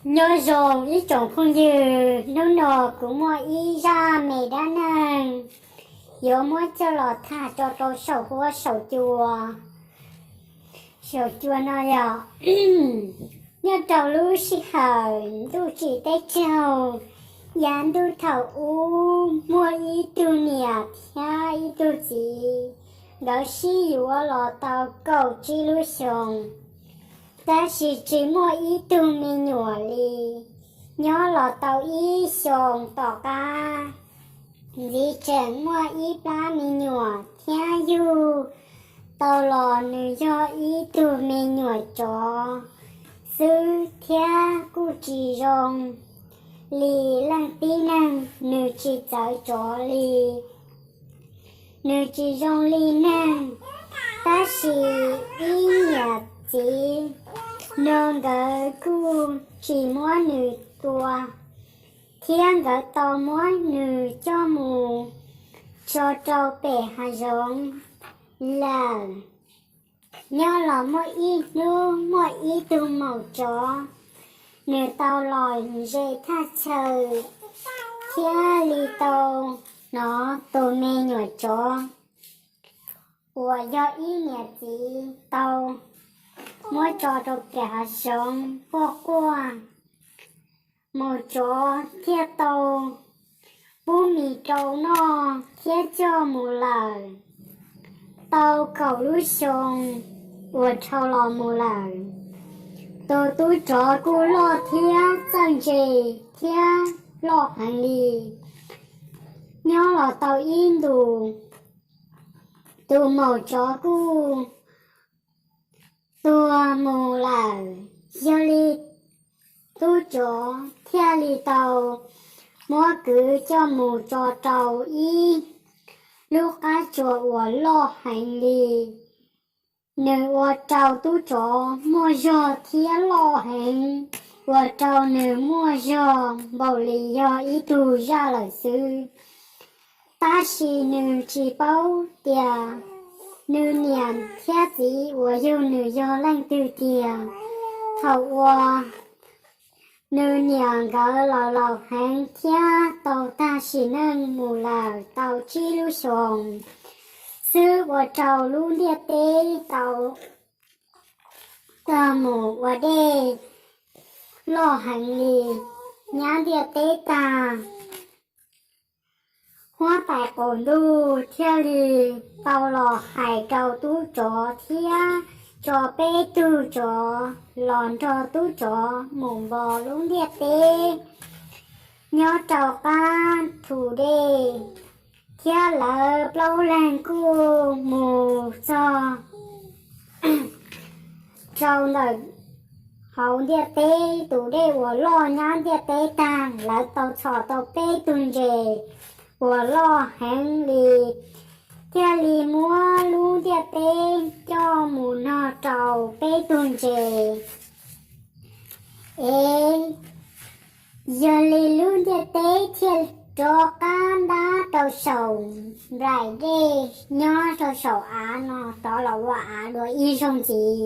Nyob zoo ib tsoom phooj ywg, hnub no kuv muaj ib zaj me dab neeg yuav muab coj los tham tso rau saum huab saum cua. Saum cua no yog nyob rau lub sij hawm ntuj tsim teb raug, yav ntuj thaum ub muaj ib tug niam thiab ib tug txiv, nkawd sib yuav los tau kaum tsib lub xyoos, tab sis tsis muaj ib tug me nyuam li. Nyob los tau ib xyoos tom qab, ntxiv tseem muaj ib plab me nyuam thiab yug tau los nws yog ib tug me nyuam tsov xwb thiab kuj tsis zoo li leej tib neeg, nws tsis txawv tsov li, nws tsis zoo li neeg. Tab sis ib niam txiv no nkawd kuj tsis muab nws tua, thiab nkawd tau muab nws coj mus tso rau pem hav zoov lawm. Nyob los muaj ib hnub muaj ib tug maum tsov, nws tau los ze thaj chaw thiab li tau hnov tus me nyuam tsov uas yog ib niam txiv tau muab tso rau pem hav zoov quaj quaj. Maum tsov thiaj tau pub mis rau noj thiab coj mus lawm. Tau kaum lub xyoo uas dhau los mus lawm, tus tub tsov kuj loj thiab txawj ntse thiab loj heev li. Nyob los tau ib ntus, tus maum tsov kuj tuag mus lawm. Yog li tub tsov thiaj li tau muab kwv coj mus tso rau ib lub qab tsuas uas loj heev li. Nws ua rau tub tsov muaj zog thiab loj heev, ua rau nws muaj zog npaum li yog ib tug zaj lawm xwb. Tab sis nws tsis paub tias nws niam thiab txiv uas yug nws yog leej twg tiag. Thaum uas nws niam nkawd laus laus heev thiab tau tag sim neej mus lawm tau tsib lub xyoos xwb, ua rau lub ntiaj teb tau tag mus ua dej loj heev li, nyab ntiaj teb tag. Huab tais qaum ntuj thiaj li tau los hais rau tub tsov thiab tso peb tug tsov los nrog tub tsov mus npo lub ntiaj teb nyob rau qab thu dej, thiab lawv plaub leeg kuj mus txog rau ntawm hauv ntiaj teb tus dej uas loj nyab ntiaj teb tag. Lawv tau txhom tau peb tug ntses uas loj heev li, thiaj li muab lub ntiaj teb coj mus nog rau peb tug ntses. Es yog li lub ntiaj teb thiaj rov qab ntab rau saum nplaim dej nyob rau saum av no rov los ua av dua ib zaug ntxiv.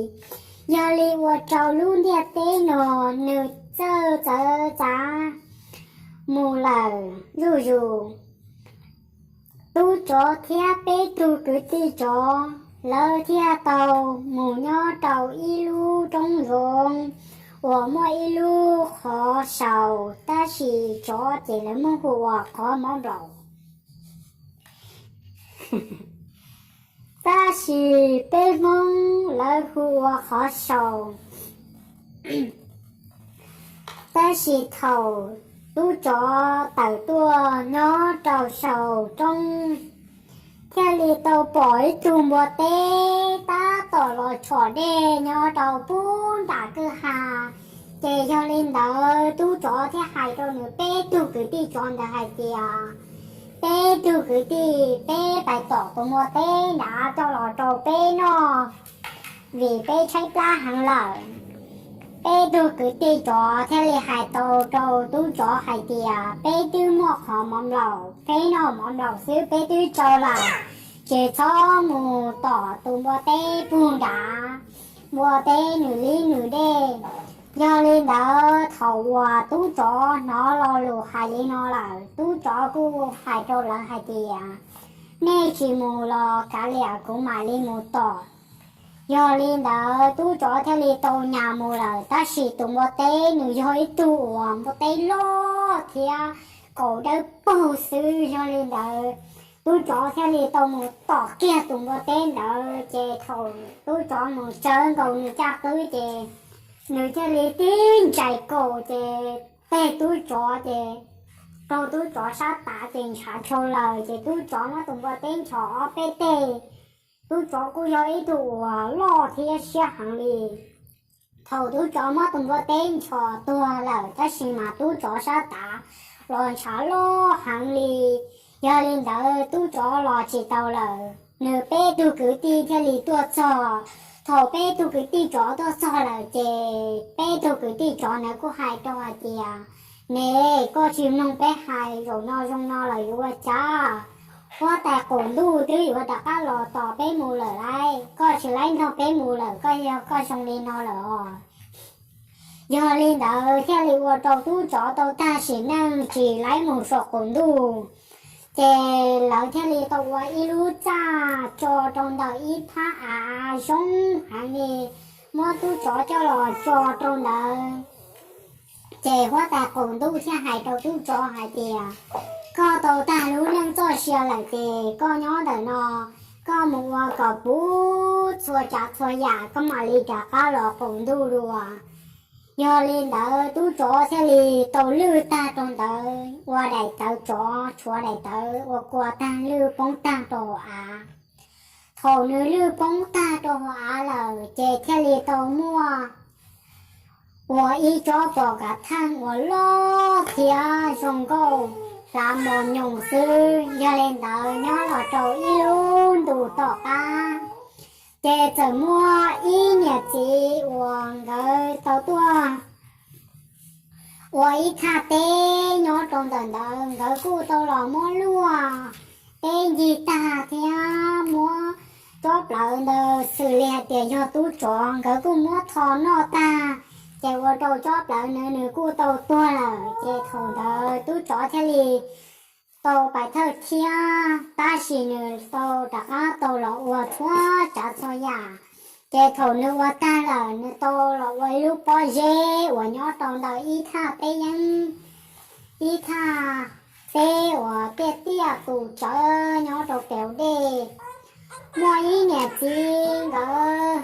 Yog li ua rau lub ntiaj teb no nws txawj txawv txav mus lawm zuj zus. Tub tsov thiab peb tug kwv tij tsov lawv thiaj tau mus nyob rau ib lub roob zoov uas muaj ib lub qhov saus, tab sis tsov ces lawv muab hu ua qhov mov nplaum. Tab sis peb Hmoob lawv hu ua qhov saus. Tab sis thaum tub tsov tawm tuaj nyob rau saum roob, thiaj li tau pom ib tug npua teb tab tom los tshom dej nyob rau pub nram kwj ha. Ces yog li ntawd tub tsov thiaj hais rau nws peb tug kwv tij tsov ntawd hais tias, peb tug kwv tij, peb pais tom tus npua teb nrad coj los rau peb noj, vim peb tshaib plab heev lawm. Peb tug kwv tij tsov thiaj li hais tau rau tub tsov hais tias, peb twb muaj qhov mov nplaum, peb noj mov nplaum xwb peb twb tsau lawm, ces txhob mus tom tus npua teb pug nrad, npua teb nws lib nws dej. Yog li ntawd thaum Tub tsov hnov lo lus hais li no lawm, tub tsov kuj hais rau lawv hais tias, nej tsis mus los kav liam kuv mam li mus tom. Yog li ntawd tub tsov thiaj li tau nyas mus lawm, tab sis tus npua teb nws yog ib tug uas npua teb loj thiab kaus dawb paug xwb. Yog li ntawd tub tsov thiaj li tau mus tom kiag tus npua teb ntawd, ces thaum tub tsov mus tsawb nkaus nws caj qwb ces nws thiaj li tib ntsais kaus ces teg tub tsov ces raug tub tsov sab tav ces ntshav dhau lawm, ces tub tsov muab tus npua teb nchos ob peb teg. Tub tsov kuj yog ib tug uas loj thiab siab heev li. Thaum tub tsov muab tus npua teb nchos tuag lawm, tab sis mas tub tsov sab tav los ntshav loj heev li. Yog li ntawd tub tsov los tsis tau lawm, nws peb tug kwv tij thiaj li tuaj txog. Thaum peb tug kwv tij tsov tuaj txog lawm ces peb tug kwv tij tsov ntawd kuj hais rau hais tias, ne, koj tsis mloog peb hais, zaum no zoo no lawm yuav ua cas? Huab tais qaum ntuj twb yuav rov qab los tos peb mus lawm lauj, koj tsis laib nrog peb mus lawm, koj yog koj zoo li no lawm os. Yog li ntawd thiaj li ua rau tub tsov tau tag sim neej tsis laib mus saum qaum ntuj. Ces lawv thiaj li tau ua ib lub txaj tso rau ntawm ib thaj av zoo heev li, muab tub tsov coj los tso rau ntawd. Ces huab tais qaum ntuj thiaj hais rau tub tsov hais tias, koj tau tag lub neej txoj sia lawm ces koj nyob ntawm no, koj mus ua kom puv txhua tsav txhua yam koj mam li rov qab los qaum ntuj dua. Yog li ntawd tub tsov thiaj li tau lwj tag rau ntawd, ua daim tawv tsov, tshuav daim tawv ua kua tag lwj poob tag rau hauv av. Thaum nws lwj poob tag rau hauv av lawm ces thiaj li tau muaj ua ib tsob pos kav theej uas loj thiab zoo nkauj hlav mos nyoos xwb. Yog li ntawd nyob los rau ib lub ntus tom qab, ces txawm muaj ib niam txiv uas nkawd tau tuaj ua ib thaj teb nyob rau ntawm ntawd, nkawd kuj tau los muab luaj teb ncig tag thiab muab tsob plawv ntawd xws li hais tias yog tub tsov, nkawd kuj muab tho noj tag, ces ua rau tsob plawv ntawd nws kuj tau tuag lawm. Ces thaum ntawd tub tsov thiaj li tau pais thawj thiab, tab sis nws tau rov qab tau los ua txhua tsav txhua yam. Ces thaum nws ua tag lawm nws tau los ua ib lub pob zeb uas nyob rau ntawm ib thaj teb yeeb, ib thaj teb uas tiaj tiaj tus tsawv nyob rau pem dej. Muaj ib niam txiv nkawd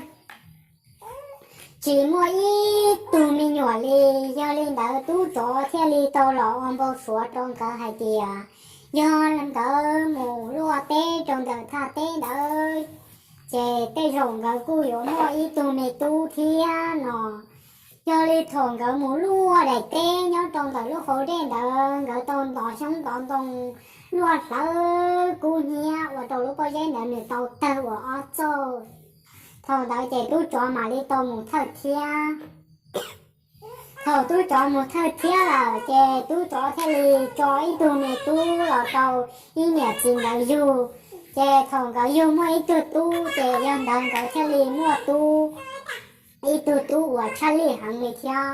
tsis muaj ib tug me nyuam li. Yog li ntawd tub tsov thiaj li tau los ua npau suav rau nkawd hais tias yog nkawd mus luaj teb rau ntawm thaj teb ntawd, ces tej zaum nkawd kuj yuav muaj ib tug me tub thiab no. Yog li thaum nkawd mus luaj daim teb nyob rau ntawm lub hauv dej ntawd, nkawd tau ntov xyoob ntov ntoo luaj hlawv kub hnyiab ua rau lub pob zeb ntawd nws tau tawg ua ob txauj. Thaum ntawd ces tub tsov mam li tau mus thawj thiab. Thaum tub tsov mus thawj thiab lawm ces tub tsov thiaj li tso ib tug me tub los rau ib niam txiv nkawd yug. Ces thaum nkawd yug muaj ib tug tub ces yog ntawd nkawd thiaj li muaj tub, ib tug tub uas tshaj lij heev li thiab.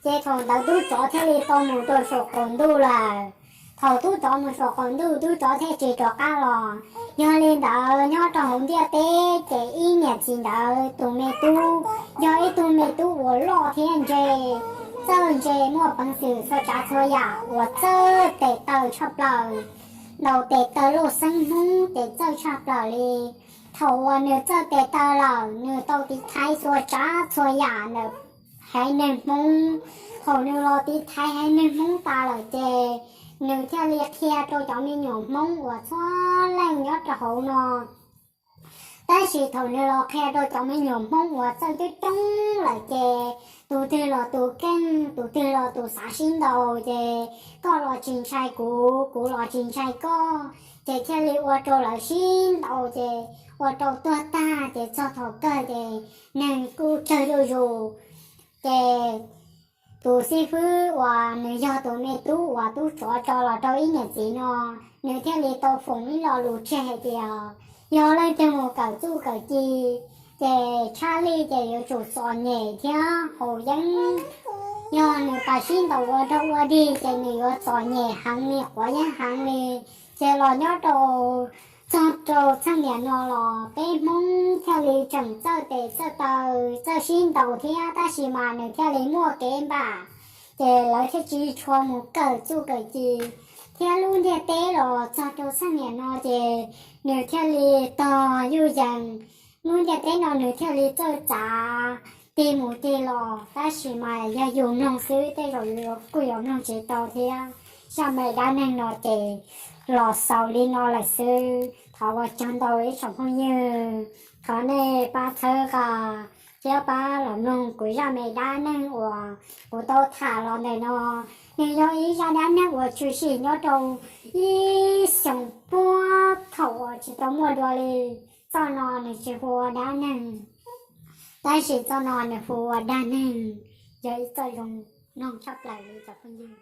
Ces thaum ntawd tub tsov thiaj li tau mus rau saum qaum ntuj lawm. Thaum tub tsov mus saum qaum ntuj tub tsov thiaj tsis rov qab los. Yog li ntawd nyob rau hauv ntiaj teb ces ib niam txiv ntawd tus me tub yog ib tug me tub uas loj thiab ntse, txawj ntse muaj peev xwm txhua tsav txhua yam uas txawj tes taw tshaj plaws. Ntaus tes taw loj xeeb Hmoob ces txawj tshaj plaws li. Thaum uas nws txawj tes taw lawm nws tau tiv thaiv txhua tsav txhua yam ntawm haiv neeg Hmoob. Thaum nws los tiv thaiv haiv neeg Hmoob tas lawm ces nws thiaj li qhia rau cov me nyuam Hmoob uas txhua leej nyob rau hauv no. Tab sis thaum nws los qhia rau cov me nyuam Hmoob uas txawj coob coob lawm ces tus twg los tus keej, tus twg los tus xav sib ntaus, ces koj los tsis ntshai kuv, kuv los tsis ntshai koj, ces thiaj li ua rau lawv sib ntaus ces ua rau tuag tag ces txog thaum kawg ces neeg kuj tsawg zuj zus. Ces tus xib fwb uas nws yog tus me tub uas tub tsov tso los rau ib niam txiv no, nws thiaj li tau foom ib lo lus tseg hais tias yog leej twg mus kawm txuj kawm ci ces tshaj lij ces yuav tsum txom nyem thiab haus yeeb. Yog nws pais sib ntaus ua dog ua dig ces nws yuav txom nyem heev li, quav yeeb heev li. Ces los nyob rau txog rau txheej niam no los peb Hmoob thiaj li tseem txawj tes txawj taw, txawj sib ntaus thiab, tab sis mas nws thiaj li muaj kev npam, ces lawv thiaj tsis tshua mus kawm txuj kawm ci. Thiab lub ntiaj teb los txog rau txheej niam no ces nws thiaj li tog yuj yees. Lub ntiaj teb no nws thiaj li txawj txav, tig mus tig los, tab sis mas yog yus mloog xwb, tej zaum yus kuj yuav mloog tsis tau thiab. Zaj me dab neeg no ces los xaus li no lawm xwb. Thov ua tsaug ntau ib tsoom phooj ywg, thov nej pab txhawb nqa thiab pab los mloog kuv zaj me dab neeg uas kuv tau tham los ntawm no. Nws yog ib zaj dab neeg uas tshwm sim nyob rau ib xyoos puag thaum uas tsis tau muaj dua li. Txoj no nws tsis hu ua dab neeg, tab sis txoj no nws hu ua dag neeg, yog ib txoj zoo mloog tshaj plaws li cov phooj ywg.